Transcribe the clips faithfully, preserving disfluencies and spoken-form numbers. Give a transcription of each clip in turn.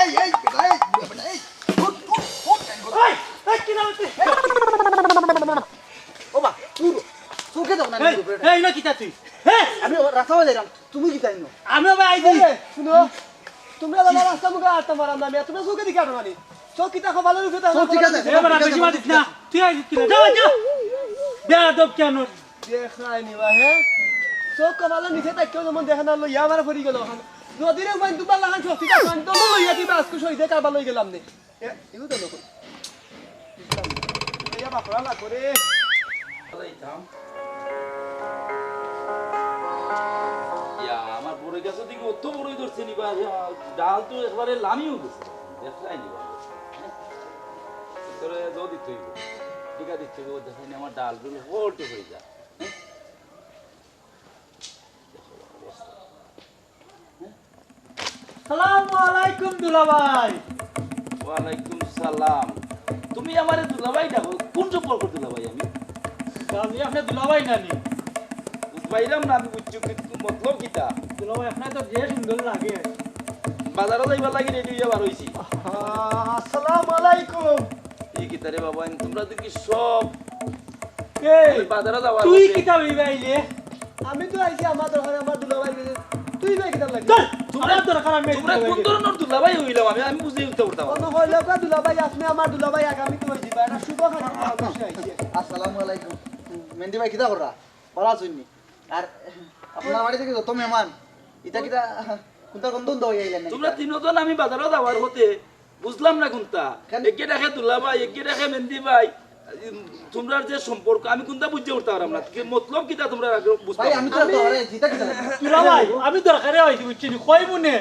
এই, এই, কি নাম তুই? ও বা, দূর। চোখে দেখো না, এই, নিজের উপরে। এই, না কিতা তুই? হ্যাঁ? আমি ও রাস্তা হয়ে যাইলাম, তুমি কি জানো? আমিও ভাই আইছি। এই, শুনো, তোমরা দাদা রাস্তা মুখে আটটা মারাম না, আমি তোমরা চোখে দেখে আটো মানে। চোখ কিতা কপালের উপরে তাহলে চোখ ঠিক আছে। এ বেটা, বেশি মাতিস না। তুই আইছিস কিনা? যা, যা। বেয়াদব কেন? দেখাই নিবা, হ্যাঁ? চোখ কপালের নিচে তাকিয়েও যেমন দেখে না, লইয়া আমার পড়ি গেল ওখানে। নদীরে উবাইন তোমার লাখান শক্তি থাকতো, আমি তো লইয়া দিবা, আজকে শহীদে কারবার লই গেলাম নে। এ, এগুলো তো লোক। ইয়া বাপরা না করে। ইয়া, আমার বড় গাছে দেখি অত বড়ই ধরছে নি বা, ইয়া, ডাল তো একবারে লামিও গেছে। দেখলাই নি বা। তোরে দো দিতে হইব। টিকা দিতে হইব, দেখেন আমার ডাল ডুল হল্টে হয়ে যায়। সালামু আলাইকুম দুলাভাই। ওয়ালাইকুম সালাম। তুমি আমারে দুলাভাই ডাকো, কোন সম্পর্ক দুলাভাই আমি? আমি আপনার দুলাভাই নানি। বুঝবাইলাম না আমি, বুঝছো, কিন্তু মতলব কিতা? দুলাভাই, আপনার তো যে সুন্দর লাগে। বাজারো যাইবার লাগি রেডি হইয়া বার হইছি। আহ, আসসালামু আলাইকুম। এই কিতা রে বাবা, তোমরা দেখি সব এই, আমি বাজারে যাওয়ার তুই পথে। কিতা অইবা আইলে? আমি তো আইছি আমার দরকারে, আমার দুলাভাই গেছে। তুই ভাই কিতা লাগি? চল, তোমরা, আমার দরকার আমি তোমরা কোন ধরনের দুলাভাই হইলাম আমি, আমি বুঝে উঠতে পারতাম না। মনে হইলো গো দুলাভাই, আপনি আমার দুলাভাই, আগামী তো হয়ে যাবে। এটা শুভ খান অবশ্যই আইছে। আসসালামু আলাইকুম। মেন্দি ভাই, কিতা কররা? ভালা আছইন নি? আর আপনার বাড়ি থেকে যত মেহমান, ইতা কিতা, কোনটা কোন ধন্দা হইয়া আইলেন না তোমরা কিতা? তিনজন আমি বাজারো যাওয়ার পথে বুঝলাম না কোনটা। কেন? একে ডাকে দুলা ভাই, একে ডাকে মেন্দি ভাই। উম, তোমরার যে সম্পর্ক, আমি কোনটা বুঝে উঠতে পারলাম না। কি মতলব কিতা তোমরা আগে বুঝতে ভাই, পারলাম আমি না। তো আর ধরে, জিতা কিতা? দুলা ভাই, আমি দরকারে আইছি, বুঝছি নি? কই মনে?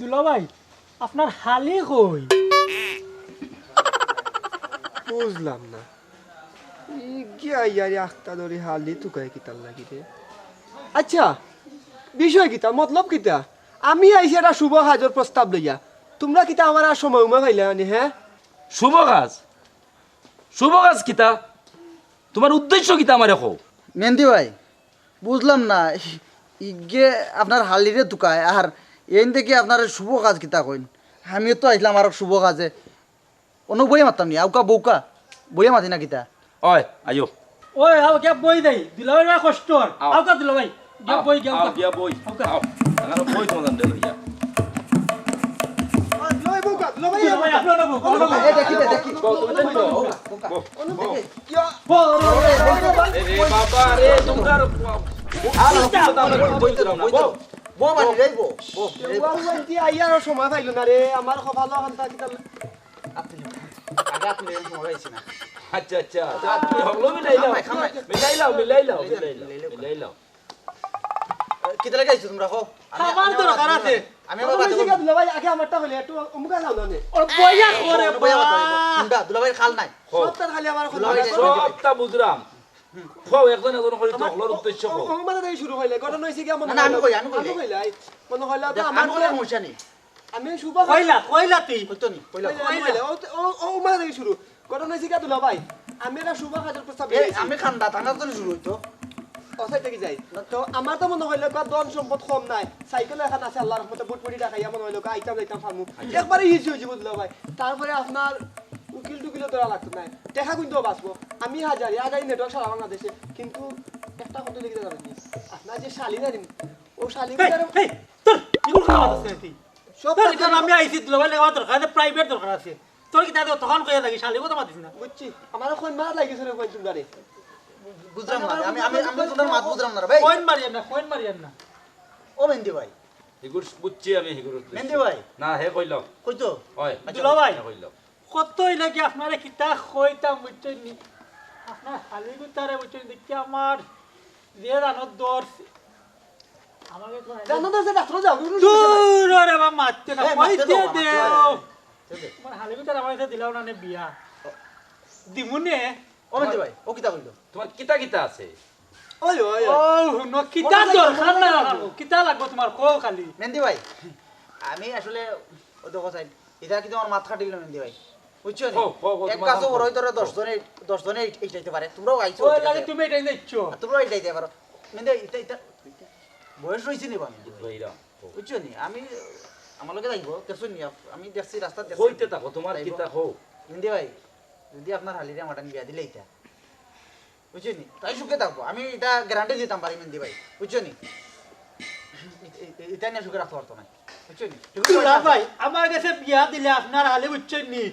দুলা ভাই, আপনার হালি কই? বুঝলাম না। ইগিয়া ইয়ারি আখতা ধরি হালি তুকায় কিতার লাগি রে? আচ্ছা, বিষয় কিতা, মতলব কিতা? আমি আইছি একটা শুভ কাজর প্রস্তাব লইয়া। তোমরা কিতা আমার আর সময় উমা পাইলা নি, হ্যাঁ? শুভ কাজ? শুভ কাজ কিতা? তোমার উদ্দেশ্য কিতা আমারে কও? মেন্দি ভাই, বুঝলাম না, ইগে আপনার হালিরে তুকায়, আর এইন দেখি আপনার শুভ কাজ কিতা কইন? আমিও তো আইলাম আর শুভ কাজে। অনো বইয়া মাততাম নি, আউকা বউকা, বইয়া মাতি না কিতা? ওই, আইও। ওই, আও, কে বই দেই? দুলা ভাই, কষ্ট অর। আও। আউকা দুলা ভাই। গিয়া আও, বই, গিয়া আও, আউকা। গিয়া বই। আউকা। আও। এখানে বই তোমার জানতে লইয়া। দুলা ভাই, বউকা, দুলা ভাই, দুলা ভাই, আপনার বউকা, আপনার বউকা। এ, দেখি, দেখি। বউ, তুমি দেখি, বউ। বউ। অনো বউ। দেখি। ইয়া। বউ, বউ, বউ, বউ, বউ। এ রে বাবা রে, তোমরা আর বউ, বউ, বউ, বউ, বউ, বউ, বউ, বউ, বউ, মানে, বউ। যাইবো, বউ, যাইবো। বউ, বউ, আইয়ার সময় পাইলো না রে, আমার কপালো অখান থাকি তাহলে। আপনি, আগে আপনি এরকম সময় পাইছি না। আচ্ছা, আচ্ছা, তো আপনি হকলো মিলাইলাও। খাম নাই, খাম নাই। মিলাইলাও, মিলাইলাও, মিলাইলাও, মিলাইলাও। মিলাইলাও। কিতা লাগি আইছো তোমরা, কও? আমি, আমার আমি দরকার আছে। আমি আবার কথা বলবো। দুলা ভাই, আগে আমারটা হইলে একটু অমুকা যাও না নে। ওর বইয়া করে বইয়া কথা বলবো। বল। কোনটা? দুলা ভাইর খাল নাই। কও। সবটা খালি আমার দুলা ভাই কথা। সবটা বুঝলাম। কও, একজন একজন করি তো আমার হকলর উদ্দেশ্য কও। ও, ও, মানে তাই শুরু হইলে। ঘটনা হইছে কি, আমার না, না, আমি মনে কই, আমি কই। আমি কইলাই। মনে হইলো তো দেখ, আমার আমি কইলে তো সমস্যা নেই। আমি শুভ কইলা, কইলা তুই। হইতো নি, কইলা। কইলা, কইলা। কইলা। ও, ও, ও, মানে তাই শুরু। ঘটনা হইছে কি, দুলা ভাই? আমি একটা শুভ কাজর প্রস্তাব এ, দিয়েছি। আমি খান্দা, থানা তো শুরু হইতো। ও, সাইডে কি যাই? তো আমার তো মনে হইলো, বা ধন সম্পদ কম নাই। সাইকেল এখন আছে, আল্লাহর রহমতে বুটবুটি টাকাইয়া মনে হইলো, আইতাম যাইতাম ফার্মু। আচ্ছা। একবারে ইজি হয়ে যাবো, দুলা ভাই। তারপরে আপনার উকিল টুকিলও ধরা লাগতো না। টেকা কিন্তু বাঁচবো। আমি হাজারি, হাজারি নেটওয়ার্ক সারা বাংলাদেশে। কিন্তু একটা কথা লিখে দেবেন নি। আপনার যে শালি জানেন, ও শালি এই, এই, তোর ইগুলো খাওয়া আছে তুই। সব তোর কথা কারণে আমি আইছি, দুলাভাই লাগি আমার দরকার আছে, প্রাইভেট দরকার আছে। তোর কিতা দে, তখন কইয়া থাকি, শালি কথা মাতিস না। বুঝছি, আমার কইন মারা লাগিছে রে কইন তোমরা রে। বুঝলাম না, আমি, আমি, আমি তোমরার মাত বুঝলাম না রে ভাই। কইন মারিয়ার না, কইন মারিয়ার না। ও মেন্দি ভাই। হিগুর বুঝছি আমি, হিগুর উদ্দেশ্য। মেন্দি ভাই। না, হে কইলাম। কইতো? হয়। আচ্ছা, দুলাভাই। হে কইলাম। কত অইলে কি আপনারে কিতা কইতাম বুঝছইন নি? আপনার শালি গুতারে বুঝছইন নি? দেখি আমার যে জানোর দর। আমাকে তো জানো তো, সে ডাক্তার যাও। দূর রে বাবা, মারতে না, এ, মারতে কইতে তো, মারতে দেও। তো। আমার শালি গুতারে আমার কাছে দিলাও না নে বিয়া। দিমুনে। ও মেন্দি ভাই, ও কিতা কইলো? তোমার কিতা কিতা আছে? ওই, ওই, ওই। ও, হুনো, কিতা ওটা দরকার না, ওটা লাগবো। কিতা লাগবো তোমার? কও খালি। মেন্দি ভাই, আমি আসলে, ও দেখো সাইড, এটা কিন্তু আমার মাথা খাটিল না, মেন্দি ভাই। বুঝছো নি? কও, কও, কও, এক তোমার গাছো কাম বড় কও। হইতে পারে, দশ জনে, দশ জনে এই, এই চাইতে পারে। তোমরাও আইছো, ওই ঠিক লাগে আছে। তুমি এটাই দিচ্ছ। আর তোমরাও এই চাইতে পারো। মেন্দি ভাই, এটা, এটা, বয়স হইছে নি বা, মেন্দি ভাই? বুঝলাম, কও। বুঝছো নি? আমি, আমার লগে যাইবো, দেখছো নি? আপ-, আমি দেখছি রাস্তাত দেখছি। কইতে থাকো, তোমার তাইবো। কিতা কও? মেন্দি ভাই, যদি আপনার হালিরে আমার বিয়া দিলে এটা, বুঝছো নি? তাই সুখে থাকবো। আমি এটা গ্যারান্টি দিতাম পারি, মেন্দি ভাই, বুঝছো নি? এ-, এ-, এটা নিয়ে সুখে রাখতে পারতো না, বুঝছো নি? দুলাভাই, আমার কাছে বিয়া দিলে আপনার হালি বুঝছইন নি?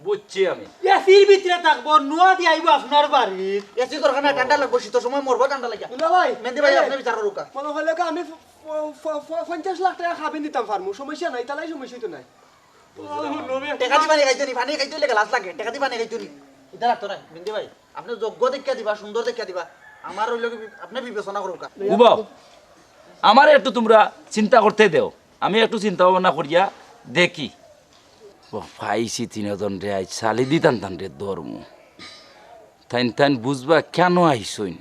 বুঝছি আমি। এসির ভিতরে থাকবো, নোয়া দি আইবো আপনার বাড়ি। এসি দরকার না, ঠান্ডা লাগবো, শীতর সময় মরবো ঠান্ডা লাগিয়া। দুলাভাই, মেন্দি ভাই, এ, আপনি বিচার করুকা। মনে হইলে কি আমি ফ-, ফ-, ফ-, ফ-, পঞ্চাশ লাখ টাকা খাবি নিতাম পারমু, সমস্যা নাই, তালাই সমস্যা হইতো নাই। বুঝলাম আমি। টেকা দি পানি খাইতো নি, পানি খাইতে হইলে গ্লাস লাগে, টেকা দি পানি খাইতো নি। এটা লাগতো না, মেন্দি ভাই। আপনি যোগ্য দেখিয়া দিবা, সুন্দর দেখিয়া দিবা। আমার ওই লগে বি-, আপনি বিবেচনা করুকা। উবাও, আমারে একটু তোমরা চিন্তা করতে দেও, আমি একটু চিন্তা ভাবনা করিয়া দেখি। ও, পাইছি তিনজন রে, আইজ শালি দিতাম তান রে ধর্ম। তাইন তাইন বুঝবা কেন আইসইন।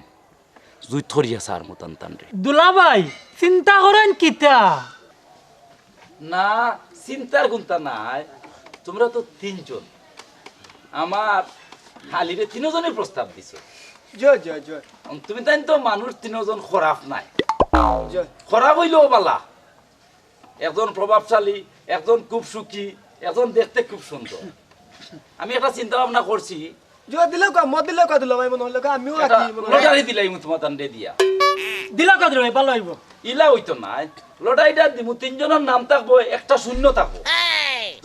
জুইত করিয়া সার মতান তান রে। দুলাভাই, চিন্তা করেন কিতা? না, চিন্তার কুন্তা নাই। তোমরা তো তিনজন। আমার হালিরে তিনজনই প্রস্তাব দিছো। জয়, জয়, জয়। তুমি তাইন তো মানুষ তিনজন খারাপ নায়। জয়। খারাপ হইলেও বালা। একজন প্রভাবশালী, একজন খুব সুখী, একজন দেখতে খুব সুন্দর। আমি একটা চিন্তা ভাবনা করছি। জয় দিলেও কা, মত দিলেও কা দিলাম, ভাই, মনে হইলো কা, আমিও এটা আছি, মনে হয়। লটারি দিলাই মু তোমার তানরে দিয়া। দিলাও কা দিলাম, ভাই, ভালো হইব। ইলা হইতো নায়। লটারিটা দিমু, তিনজনের নাম থাকবো, একটা শূন্য থাকবো।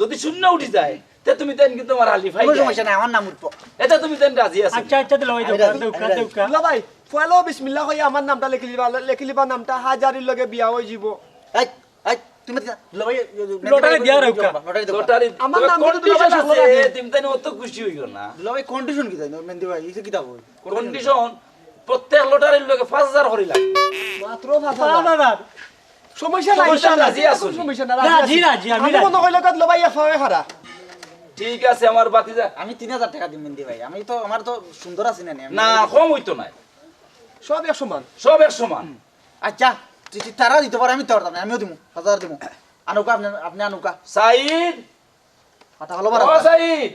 যদি শূন্য উঠি যায়, তে তুমি তাইন কিন্তু আমার হালি পাই কোনো যায়। সমস্যা নাই, আমার নাম উঠবো। এটা তুমি তাইন রাজি আছো? আচ্ছা, আচ্ছা, দিলাও, ভাই, আমি দেউকা, রাজি, দেউকা, আমি রাজি। দেউকা। দুলা ভাই, পয়লাও বিসমিল্লাহ কইয়া আমার নামটা লেখি লিবা, লেখি লিবা নামটা, হাজারির লগে বিয়া হয়ে যাব। এই, এই, তুমি দিলা, দুলা ভাই, লটারি দিয়া রাখা। লটারি দেউকা। লটারি, আমার তবে নাম কিন্তু দুলা ভাই কন্ডিশন আছে, সকল আগে। তুমি তাইন অত খুশি হইও না। দুলা ভাই, কন্ডিশন কি তাই? মেন্দি ভাই, ইসে কিতা কই? কন্ডিশন, প্রত্যেক লটারির লগে পাঁচ হাজার করি লাগে। মাত্র পাঁচ হাজার। পাঁচ হাজার। সমস্যা নাই, সমস্যা নাই, রাজি আছো? সমস্যা নাই, রাজি রাজি, আছি। রাজি, আমি আমি রাজি। মনে কইলে কত লবাই এক ফাওয়ে খারা। ঠিক আছে, আমার বাতিজা। আমি তিন হাজার টাকা দিম মেন্দি ভাই। আমি তো, আমার তো সুন্দর আছি না নি, আমি না, কম হইতো নায়। সব এক সমান। সব এক সমান। আচ্ছা, তুই, তুই তারা দিতে পারে, আমি তো পারতাম না, আমিও দিমু, হাজার দিমু। আনুকা, আপনি, আপনি আনুকা। সাইদ। কথা হলো ও বারো। সাইদ।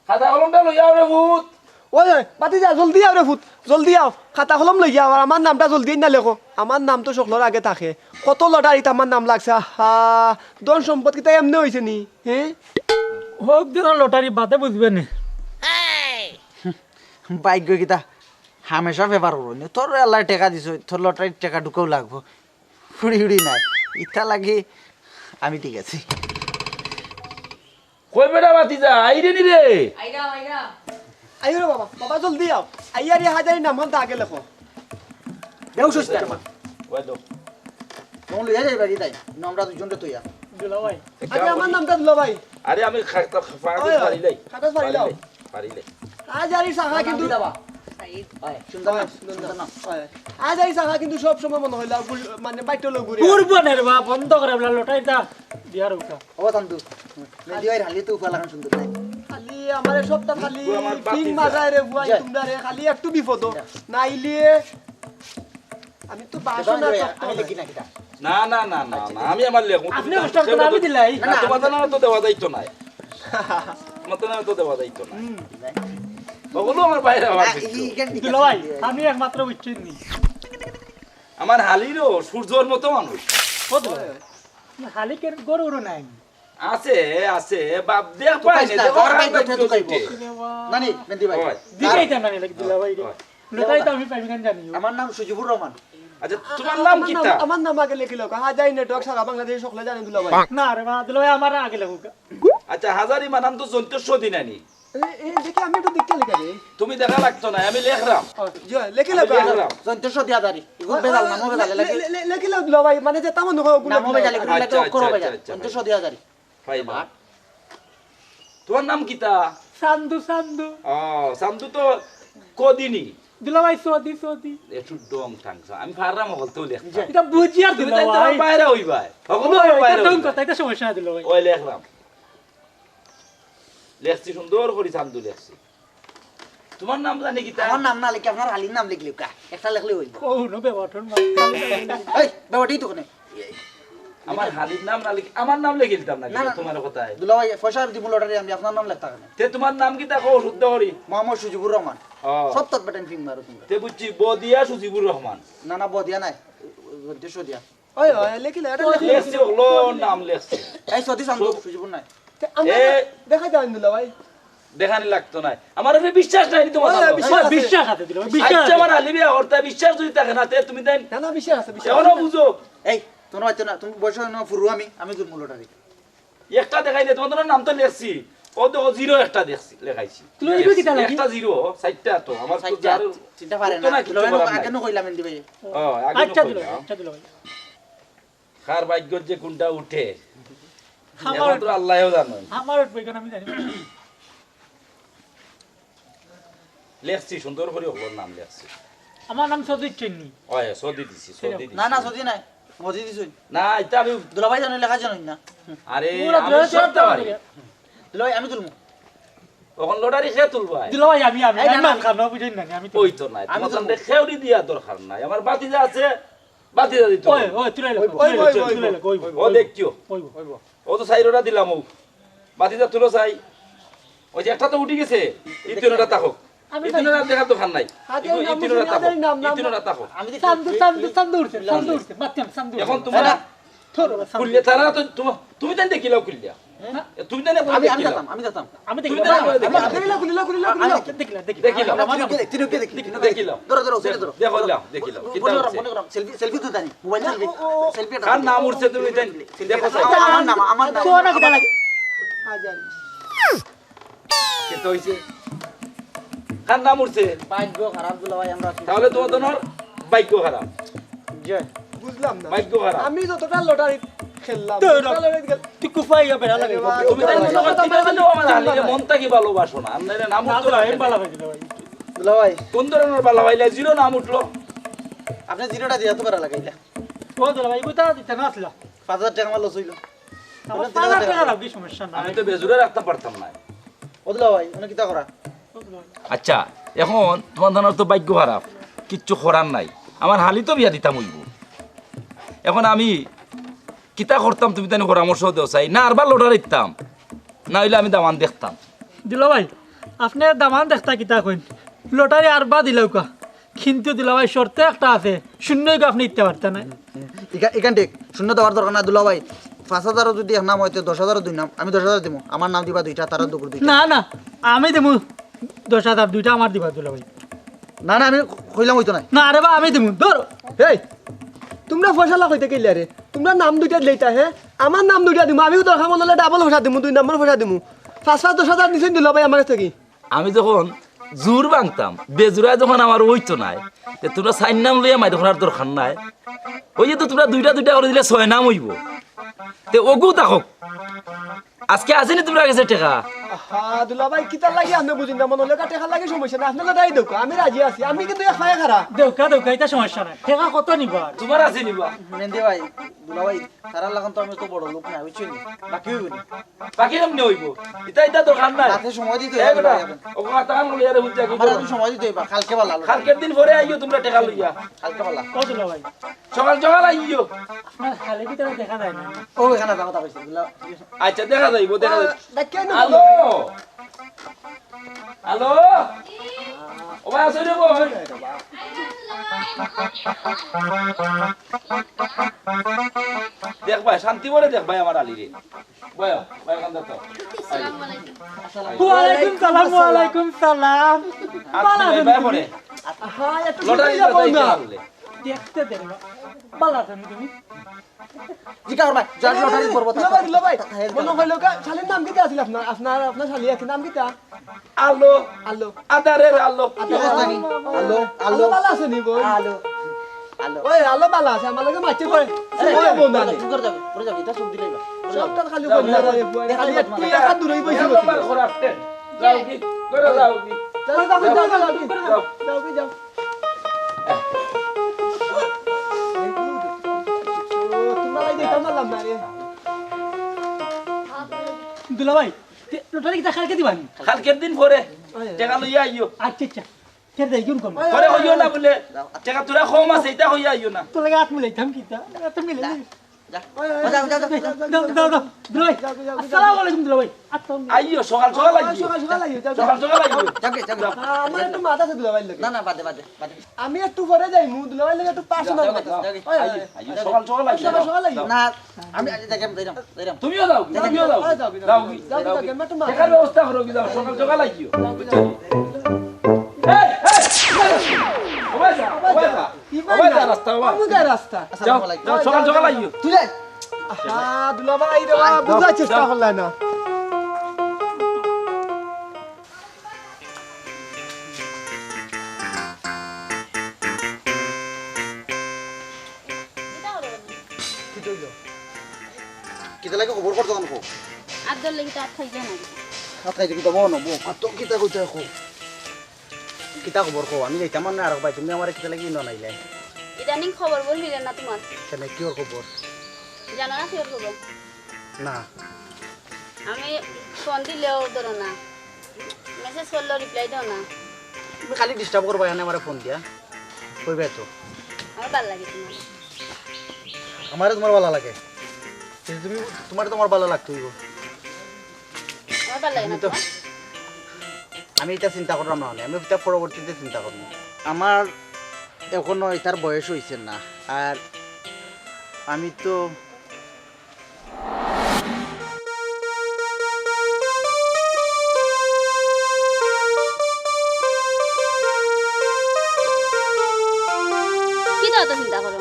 খাতা কলমটা লইয়া আও রে পুত। ওই, ওই, বাতিজা, জলদি আও রে পুত, জলদি আও। খাতা কলম লইয়া আও, আর আমার নামটা জলদি না লেখো। আমার নাম তো সকলর আগে থাকে। কত লটারিত আমার নাম লাগছে, আহা, ধন সম্পদ কিতা এমনে হইছে নি, হে? হোক দিন লটারি বাদে বুঝবে নি। ভাগ্য কিতা, হামেশা ফেভার করো নি। তোর আল্লাহ টেকা দিছে, তোর লটারির টেকা ঢুকাও লাগবো। ফুড়ি ফুড়ি নাই, ইতা লাগে আমি ঠিক আছি। কই বেটা বাতিজা, আইরে নি রে? আইরাম, আইরাম। আইও রে বাবা, বাবা জলদি আও। আইয়ার ই হাজারি নাম হন তা আগে লেখো। দেও সুস্থ মা। ওই দো। মন লইয়া যাই বাড়ি তাই, আমরা দুইজনরে তইয়া। দুলা ভাই। আগে আমার নামটা দুলা ভাই। আরে আমি খাতা ফাঁকা ওই, ওই, পারিলাই। খাতা পারিলাও। পারিলাই, পারিলাই। হাজারি শাখা কিন্তু দাবা। সাইদ। ওই, সুন্দর না, সুন্দর না। ওই। হাজারি শাখা কিন্তু সব সময় মনে হইলো, গুল-, মানে বাইটলো ঘুরে। ঘুরবো না রে বাবা, বন্ধ করে আমরা লটারিটা দিয়ার উঠা। ও তান্দু, মেহেদি ভাইর হালি তো উফা লাগান সুন্দর নাই। খালি আমারে সবটা খালি ও আমার বাতি পিং যা। মাজায় রে বুয়াই যা। তোমরা রে, খালি একটু বিপদ। যা। নাইলে আমি তো বাসো না, আমি লেখি না কিতা? না, না, না, না, না, আমি আমার লেখো। আপনি কষ্ট করতে আমি দিলাই। না, না, তোমার নামে তো দেওয়া যাইতো না। তোমার নামে তো দেওয়া যাইতো না। হুম। ওগুলো আমার বাইরে আমার না, কিছু। ই কেন ঠিক দুলা ভাই, আছে? আমি একমাত্র বুঝছি নি। আমার হালিরও সূর্যর মতো মানুষ। কত? হালি কেন গরু উড়ো নাই? আছে, আছে, বাপ দেখ তো পাই পাইস না, না, তো তোর পাই পাই না, তো তো পাইবো। নানি, মেহেদি ভাই। ওই। দিকেই তো নানি লাগি দুলা ভাই রে। ওই। লটারি তো আমি পাইবি কেন জানি? আমার নাম সুজিবুর রহমান। আচ্ছা, তুমার নাম কিতা? আমার নাম আগে লেখি লউক্কা। হাজারি নেটওয়ার্ক সারা বাংলাদেশে সকলে জানে দুলাভাই। না রে বা, দুলাভাই আমার আগে লেখউক্কা। আচ্ছা, হাজারি মানে তো জন্তুর সদি নানি? এ, এ, দেখি আমি একটু দেখতে লেখা দেই। তুমি দেখা লাগতো না, আমি লেখরাম। ও, জি, লেখি আমি লউক্কা। লেখরাম। জন্তুর সদি হাজারি। ইগু বেজাল, নামও বেজাল, লে-, লেখি। লে-, লে-, লেখি লউক দুলাভাই, মানে যে তেমন হোক, নামও বেজাল, লেখি, আচ্ছা, লেখি, আচ্ছা, করো আচ্ছা, বেজাল। আচ্ছা, জন্তুর সদি হাজারি। পাইলাম। তুমার নাম কিতা? চান্দু, চান্দু। ও, চান্দু তো কদিনি? দুলাভাই, সদি, সদি। একটু ডং ঠাংসা। আমি পাররাম হকলতেউ লেখতাম। ইটা বুঝিয়ার তুমি তাই দুলাভাই। তোমার বাইরে অইবায়। হকল ওই, বাইরে ইটা ডং অইবায়। কথা, ইটা সমস্যা নাই দুলাভাই। ওই লেখরাম। লেখছি সুন্দর করি চান্দু লেখছি। তুমার নাম জানি কিতা? আমার নাম না লেখি, আপনার হালির নাম লেখি লউক্কা। একটা লেখলে অইবো। কোনো বেবাটন মাছ খালি না। এই, বেবাটি তো কোনে? আমার হালির নাম না লেখি, আমার নাম লেখি দিতাম না, না, না। তুমার কথায়। দুলাভাই, পয়সা দিমু লটারি, আমি আপনার নাম লেখতা কেনে? তে তুমার নাম কিতা কও, শুদ্ধ করি? মোহাম্মদ সুজিবুর রহমান। ও। সব তত বেটাইন ফিং মারো তুমি। তে বুঝছি, বদিয়া সুজিবুর রহমান। না, না, বদিয়া নায়। উদ্দেশ্য দিয়া। ওই, ওই, লেখি না, এটা লেখি না। লেখছি, ওগুলো নাম লেখছি। এই সদি চান্দু, সব সুজিবুর নায়। তে আমরা এ দেখাই দেন দুলাভাই। দেখানি লাগতো নায়। আমার উপরে বিশ্বাস নাই নি তুমার? ওই, ওই, বিশ্বাস আমার আছে। বিশ্বাস আছে, দুলাভাই, বিশ্বাস আচ্ছা, আছে। আমার আলী বিয়া করতে বিশ্বাস যদি থাকে না, তে তুমি দেন। না, না, বিশ্বাস আছে, বিশ্বাস এখনো আছে। বুঝো। এই, তুমার বাচ্চা না, তুমি বয়স হয় না, ফুরু আমি, আমি তুলমু লটারি। একটা দেখাই না, তুমার নাম তো লেখছি। ও দেখো, জিরো একটা দেখছি, লেখাইছি। তুই ওই কিতা লাগি? একটা জিরো, চাইরটা তো। আমার তো চাইরটা। যার চিন্তা পারে উত্তর না। না, কিচ্ছু তুলাভাই করার নাই। আগে নু কইলাম এমনি ভাই। ও, আগে নু আচ্ছা, কইলাম। দুলাভাই, আচ্ছা, দুলাভাই। কার ভাগ্যত যে কোনটা উঠে, আমার একমাত্র আল্লায়ও জানইন। আমার উঠবো, ইখান আমি জানি না। লেখছি, সুন্দর করি হকলর নাম লেখছি। আমার নাম সজিত চেন্নি। ওই, সদি দিছি, সদি দিছি। না, না, সদি নায়। মজি দিছইন। না, ইটা আমি দুলাভাই জানইন, লেখা জানইন না। আরে, পুরা আমি দুলাভাই সবটা জানইন পারি। না। দুলাভাই, আমি তুলমু। অখন লটারি কে তুলবায়? দুলাভাই, আমি, আমি, এই, না, আমি না। মাল খাবো, বুঝইন না, আমি তুলমু। ওই তো নাই। আমি তুলমু। খেউরি দিয়া দরকার নাই। আমার ভাতিজা আছে, ভাতিজা দিতো। ওই, ওই, তুলে লেখো, ওই, তুলে ওই, লেখো, ওই, তুলে ওই, লেখো, ওই, ওই, ও দেখিও। ওই, ওই। ও তো চাইরোটা দিলাম, ও। ভাতিজা তুলো চাই। ওই যে একটা তো উঠি গেছে, ই তিনোটা থাকো। আমি ই তিনোটা দেখার দরকার নাই। আগে ই নাম তিনোটা উঠছে, থাকো। আগে নাম, ই নাম, তিনোটা থাকো। আমি দেখি চান্দু, চান্দু, চান্দু উঠছে, চান্দু উঠছে, মাতিয়াম, চান্দু উঠছে। এখন তোমরা ধরো, চান্দু খুললে উঠছে। তারা তো তোমা-, তুমি তাই দেখিলাও খুললিয়া। হ্যাঁ? এ, তুমি তাই না আমি, আমি দেখিলাও। দেখতাম, আমি দেখতাম। আমি তুমি দেখিলাম। তাই না আমি দেখিলাও। দেখিলাও, খুললিও, খুলিও, খুলিও। আমি দেখিলাম, দেখিলাম, দেখিলাম। দেখিলাও। তিনও কে দেখি, তিনও কে দেখি, তিনও কে দেখি। দেখিলাও। ধরো, ধরো, ধরো, ধরো। দেখো, দেখো, দেখিলাও। কিতা বলো, হচ্ছে? মনে করো, selfie, selfie তো জানি, mobile selfie। ও, ও, ও। Selfie একটা কার তুলি। নাম উঠছে তুমি তাই দেখো চাই। আমার নাম, আমার নাম। তোরা কিতা লাগে? আচ্ছা। কিতা হইছে? কার নাম উঠছে? ভাগ্য খারাপ দুলাভাই আমরা। তাহলে তোমার দোনোর ভাগ্য খারাপ। জি। বুঝলাম না। ভাগ্য খারাপ। আমি যতটা লটারি খেললাম, তো যতটা লটারি খেল- তুই কুফাই গা বেড়া লাগে। তুমি তাই মনে করো, তুমি তাই আমার হালিরে মন থাকি ভালোবাসো না। আর নাইলে নাম না, উঠতো না, না আমি কেন? ভালো পাই দুলাভাই। দুলাভাই। কোন ধরনের ভালো পাইলে? জিরো নাম উঠলো। আপনি জিরোটা দিয়া তো বেড়া লাগাইলা। ও দুলাভাই, ইগুতা দিতে না আসলা। পাঁচ হাজার টেকা আমার loss হইলো। আমার পাঁচ হাজার টেকা লাগবে, সমস্যা নাই। আমি তো বেজুরে রাখতাম পারতাম না। ও দুলাভাই, উনি কিতা করা? ও দুলাভাই। আচ্ছা, এখন তোমার জানার তো ভাগ্য খারাপ, কিচ্ছু করার নাই। আমার হালি তো বিয়া দিতাম অইবো। এখন আমি কিতা করতাম, তুমি তাইন পরামর্শ দেও চাই, না আরবার লটারি দিতাম, না অইলে আমি দামান দেখতাম। দুলাভাই, আপনে দামান দেখতা কিতা কইন, লটারি আরবার দিলাউক্কা, কিন্তু দুলাভাই শর্ত একটা আছে, শূন্য অইগো আপনে দিতা পারতা নায়। ইকা-, ইখান ঠিক, শূন্য দেওয়ার দরকার না দুলাভাই, পাঁচ হাজারও যদি এক নাম অয় তে দশ হাজারও দুই নাম, আমি দশ হাজার দিমু, আমার নাম দিবা দুইটা, তারা দুগুর দুইটা। না, না, আমি দিমু দশ হাজার, দুইটা আমার দিবা দুলাভাই। না, না, আমি কইলাম অইতো নায়। না রে বা, আমি দিমু, ধর। এই, তুমরা ফয়সালা কইতে গেলে রে, তুমরা নাম দুইটা দিলেইতা, হে? আমার নাম দুইটা দিমু, আমিও দরকার মনে অইলে double পয়সা দিমু, দুই নম্বর পয়সা দিমু। পাঁচ পাঁচ দশ হাজার নিছইন দুলাভাই আমার গেছ থাকি। আমি যখন জুর ভাঙতাম, বেজুরায় যখন আমার অইতো নায়, তে তুমরা চাইর নাম লইয়া মাইর করার দরকার নাই। অউ যে তো তুমরা দুইটা দুইটা করি দিলে ছয় নাম অইবো। তে অগু থাকউক। আজকে আছে নি তুমরার গেছে টেকা? আহা, দুলাভাই, কিতার লাগি আপনে বুঝইন না? মনো অইলে টেকার লাগি সমস্যা নাই, আপনে লটারি দেউক্কা, আমি রাজি আছি, আমি কিন্তু এক পায়ে খাড়া। দেউক্কা, দেউক্কা, ইতা সমস্যা নাই। টেকা কত নিবা? তুমার আছে নিবা? মেহেন্দি ভাই, দুলাভাই, তারার লাখান তো আমি তো বড় লোক না, বুঝছইন নি? বাকি অইবো নি? বাকি কেমনে অইবো? ইতা, ইতা দরকার নাই। রাতে সময় দিতে অইবো, এ বেটা, দুলাভাই, এখন। ও কথা কান লইয়া রে, বুঝছো কি আমার করো? এখন সময় দিতে অইবো, কালকে বালা। কালকের দিন পরে আইও তুমরা টেকা লইয়া। কালকে বালা। ও দুলাভাই। সকাল সকাল আইও। আপনার খালি ভিতরে দেখা যায় না। ও, এখানে যাও, তাকাইছে, বুঝলা? আচ্ছা, দেখা যাইবো, দেখা যাইবো। ডাকিয়া আনো। হ্যালো? হ্যালো? ও ভাই, আছো রে ভাই? দেখবায়, শান্তি বলে দেখবায় আমার আলিরে। বয়, বয়, কান্দা তো। আসসালামু আলাইকুম। ওয়ালাইকুম সালাম, ওয়ালাইকুম সালাম। আর ভালা তুমি আছেন ভাই তুমি? পরে। হ্যাঁ, একটু লটারি শুনতে যাবো বাজাই না। খেলা বলে। দেখতে দেন না। ভালা আছইন নি তুমি? জি, কার ভাই? যার লটারি পড়বো, দুলাভাই, দুলাভাই। মনো অইলো কা, শালির নাম কিতা আছিল আপনার? আপনার, আপনার শালি আছে, নাম কিতা? আলো। আলো। আধারের আলো। আধারের আলো। আলো, আলো। আলো ভালা আছে নি বইন? আলো। আলো। ওই, আলো ভালা আছে, আমার লগে মারপিট করে। আরে, ওই বন্ধু আরে, আনে। তুই করে যাবি, করে যাবি, এটা সব দিলেই না। করে যাবি। সবটা খালি যাও, বন্ধু যাও, আনে, যাও। বইন। দেখা খালি যাবে একটু তোমার। একা দূরেই বইছি দেখা বইছি। তোমার ঘোরা আসছে। যাও কি? করে যাও কি? যাও, যাও, যাও, যাও, যাও, যাও। যাও কি? যাও। ও, তোমার লাগি দিতাম পারলাম না রে। দুলাভাই, তে লটারি কিতা কালকে দিবা নি? কালকের দিন পরে। আচ্ছা। টেকা লইয়া আইও। আচ্ছা, আচ্ছা। কে দেয়, কোন কম? পরে কইও না বুলে, টেকা থুড়া কম আছে, ইতা কইয়া আইও না। তোর লগে আত মিলাইতাম কিতা? আত মিলাই না। যা। যাও, যাও, যাও, যাও। দাও, দাও, দাও। দুলাভাই। যাও, যাও, যাও। আসসালামু আলাইকুম দুলাভাই। আত্তাম। আইও, সকাল সকাল আইও। সকাল সকাল আইও, যাও। সকাল সকাল আইও। যাও, যাও, যাও। যাও। আমার একটু মাত আছে দুলাভাইর লগে। না, না, বাদে, বাদে, বাদে। আমি একটু পরে যাইমু, দুলাভাইর লগে একটু personal যাও, কথা। যাও। ওই, ওই, আইও, ওই। আইও, সকাল সকাল আইও। সকাল সকাল আইও। না, আমি আজ যাইতাম, যাইতাম, যাইতাম। তুমিও যাও, যাও, তুমিও যাও। যাও, যাও, যাও। যাও, যাও, যাও। টেকার ব্যবস্থা করো, যাও, সকাল সকাল আইও। যাও, যাও। এই, এই, ওবায় যা, ওবায় যা। কি ওবায় যা, রাস্তা, ওবায়। আমুদা রাস্তা। যাও, আসসালামু আলাইকুম। যাও, সকাল সকাল আইও। তুই যাই। আহা, দুলাভাই রে বাবা, যাও, বুঝার চেষ্টা যাও। করলে না। কিতা অইলো? কিতা লাগে খবর করতো কেন কো? আর দল লাগি তো আর খাইছে না। আর খাইছে কিতা বউ না বউ? আর তো কিতা কইতে কো? কিতা খবর কও? আমি যাইতাম না আর ভাই, তুমি আমারে কিতা লাগি ইনো আনাইলে? ইদানিং খবর বল মিলে না তোমার। কেনে, কিওর খবর? জানো না কিওর খবর? না। আমি ফোন দিলেও ধরো না, মেসেজ করলেও রিপ্লাই দাও না। তুমি খালি ডিস্টার্ব করবা এনে আমারে ফোন দিয়া, কইবে তো। আমার ভালা লাগে তোমার। আমারে তোমার ভালা লাগে? কিন্তু তুমি, তোমারে তোমার ভালা লাগতে অইবো। আমার ভালা লাগে আমি না তো, তোমার? আমি ইতা চিন্তা করলাম না, মানে, আমি ইতা পরবর্তীতে চিন্তা করমু। আমার এখনো ইতার বয়স অইছে না, আর আমি তো কিতা অত চিন্তা করো?